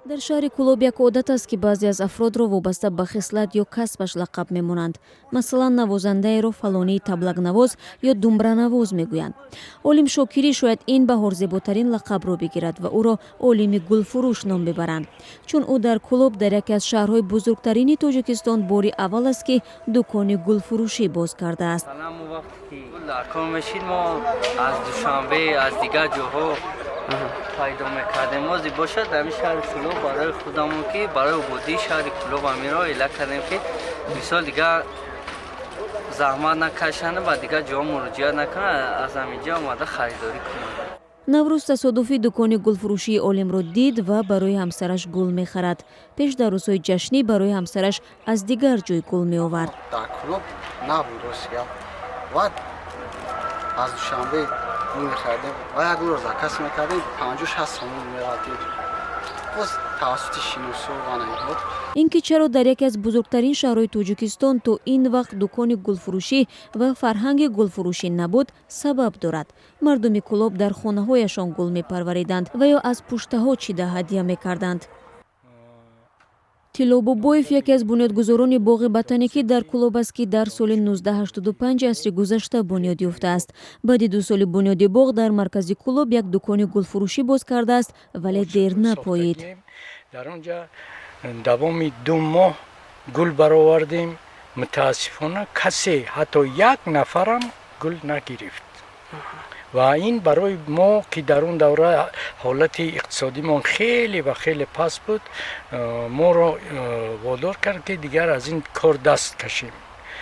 Дар шаҳри Кӯлоб як одат аст, ки баъзе аз афродро вобаста ба хислат ё касбаш лақаб мемонанд. Масалан, навозандаеро фалонии таблакнавоз ё думбранавоз мегӯянд. Олим Шокирӣ шояд ин баҳор зеботарин лақабро бигирад ва ӯро олими гулфурӯш ном бибаранд, чун ӯ дар Кӯлоб, дар яке аз шаҳрҳои бузургтарини Тоҷикистон, бори аввал аст, ки дукони гулфурӯшӣ боз кардааст. Мешид, мо аз Душанбе, аз дигар ҷоҳо пайдо мекардем. Ози бошад, дар ин шаҳри Кӯлоб барои худамон, ки барои ободии шаҳри Кӯлоб амиро эла кардем, ки мисол дигар заҳмат накашанд, ба дигар ҷоҳо муроҷиат накунанд, аз ҳаминҷа омада харидорӣ кунанд. Наврӯз тасодуфӣ дукони гулфурӯшии Олимро дид ва барои ҳамсараш гул мехарад. Пеш дар рӯзҳои ҷашнӣ барои ҳамсараш аз дигар ҷой гул меовард. Дар Кӯлоб набуд, рости гап. Баъд аз Душанбе гул мехаридем ва як гулро заказ мекардем, 50-60 сомон мерафтем, боз тавассути шиносу ванаинҳо. Ин ки чаро дар яке аз бузургтарин шаҳрҳои Тоҷикистон то ин вақт дукони гулфурӯшӣ ва фарҳанги гулфурӯшӣ набуд, сабаб дорад. Мардуми Кӯлоб дар хонаҳояшон гул мепарвариданд ва ё аз пуштаҳо чида ҳадя мекарданд. Тилло Бобоев яке аз бунёдгузорони боғи ботаникӣ дар Кӯлоб аст, ки дар соли 1985 асри гузашта бунёд ёфтааст. Баъди 2 соли бунёди боғ дар маркази Кӯлоб як дукони гулфурӯшӣ боз кардааст, вале дер напоид. Дар он ҷа давоми 2 моҳ гул баровардем. Мутаассифона, касе, ҳатто як нафарам гул нагирифт ва ин барои мо, ки дар он давра ҳолати иқтисодимон хеле ва хеле паст буд, моро водор кард, ки дигар аз ин кор даст кашем.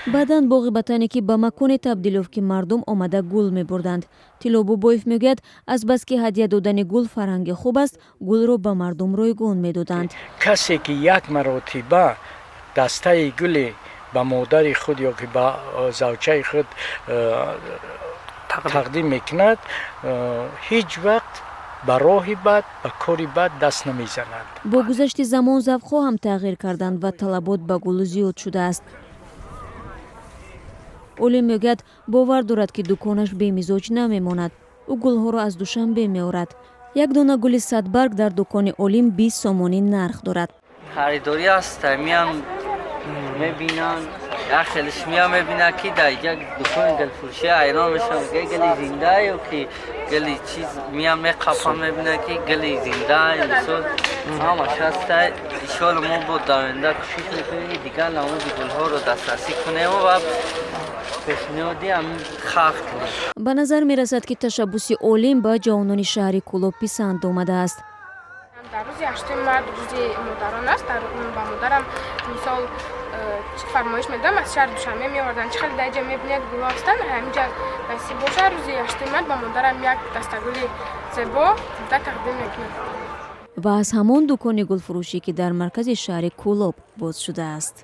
Баъдан боғи ботаникӣ ба маконе табдил ёфт, ки мардум омада гул мебурданд. Тилло Бобоев мегӯяд, азбаски ҳадя додани гул фарҳанги хуб аст, гулро ба мардум ройгон медоданд. Касе ки як маротиба дастаи гуле ба модари худ ё ки ба завҷаи худ тақдим мекунад, ҳеҷ вақт ба роҳи бад, ба кори бад даст намезанад. Бо гузашти замон завқҳо ҳам тағйир карданд ва талабот ба гул зиёд шудааст. Олим мегӯяд, бовар дорад, ки дуконаш бемизоҷ намемонад. Ӯ гулҳоро аз Душанбе меорад. Як дона гули садбарг дар дукони Олим 20 сомонӣ нарх дорад. Харидорӣ аст, миям мебинанд, як хелиш миям мебинад, ки дар як дукони гулфурӯшӣ ҳайрон мешавам, гули зинда ё ки гули чиз. Миям меқапам, мебинад, ки гули зинда, мисол, ҳамаш ҳаста. Иншоалло, мо бо дар оянда кӯшиш мекунем, ки дигар намуди гулҳоро дастрасӣ кунем ва пешниҳоди ҳамин халқ кунем. Ба назар мерасад, ки ташаббуси Олим ба ҷавонони шаҳри Кӯлоб писанд омадааст. Дар рӯзи 8 март, рӯзи модарон аст, ба модарам, мисол, фармоиш медодам, аз шаҳри Душанбе меоварданд. Чӣ хеле дар ҷа мебинед, гулҳо ҳастанд. Ҳаминҷа насиб бошад, рӯзи 8 март ба модарам як дастагули зебо да тақдим мекунам. Ва аз ҳамон дукони гулфурӯшӣ, ки дар маркази шаҳри Кӯлоб боз шудааст.